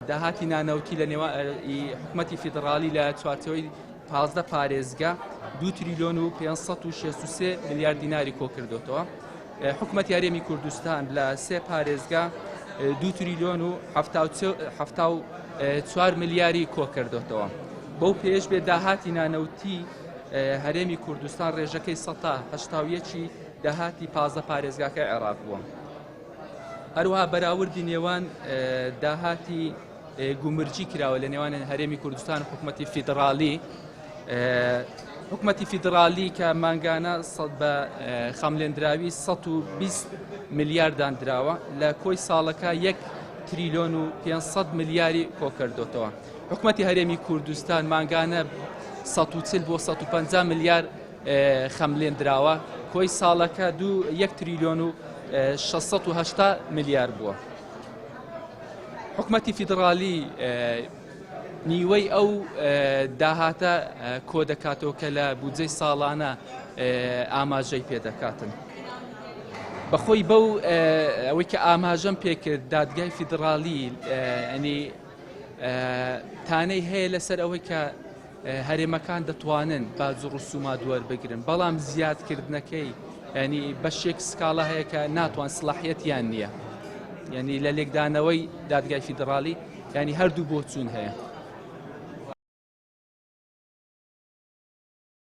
داهاتی نانەوتی لە نێوان حکومەتی فیدڕاڵی لە چوارچێوەی 15 پارێزگا 2 تریلیۆن و 563 ملیار دیناری کۆکردوتەوە. حکومەتی هەرێمی کوردستان لە سێ پارێزگا 2 تریلیۆن و 74 ملیاری کۆکردوتەوە. بەو پێش بێ داهاتی نانەوتی هەرێمی کوردستان ڕێژەکەی 181 داهاتی 15 پارێزگاکە عێراق بووە. هەروەها بەراوردی نێوان داهاتی گومرگی کراوە لە نێوان هەرێمی کوردستان و حکوومەتی فیدراڵی حکوومەتی فیدراڵی کە مانگانە بە خەملێندراوی 120 ملیار دانراوە لە کۆی ساڵەکە یەک تریلیۆن و 500 ملیاری کۆکردوتەوە حکوومەتی هەرێمی کوردستان مانگانە 140 بۆ 150 ملیار خەملێندراوە، کۆی ساڵەکە دوو یەک تریلیۆن و 680 ملیار بووە. حکومەتی فیدڕالی نیوەی ئەو داهاتە کۆ دەکاتەوە کە لە بودجەی ساڵانە ئاماژەی پێدەکاتن. بەخۆی بەو ئەوەی کە ئاماژەم پێکرد دادگای فیدڕالی ئەنی تانەی هەیە لەسەر ئەوەی کە هەرێمەکان دەتوانن باج و ڕسومات وەربگرن بەڵام زیادکردنەکەی ینی بەشێک سکاڵا هەیە کە ناتوان سلاحیەتیان نییە ینی لە لێکدانەوەی دادگای فیدراڵی ینی هەردوو بۆچوون هەیە.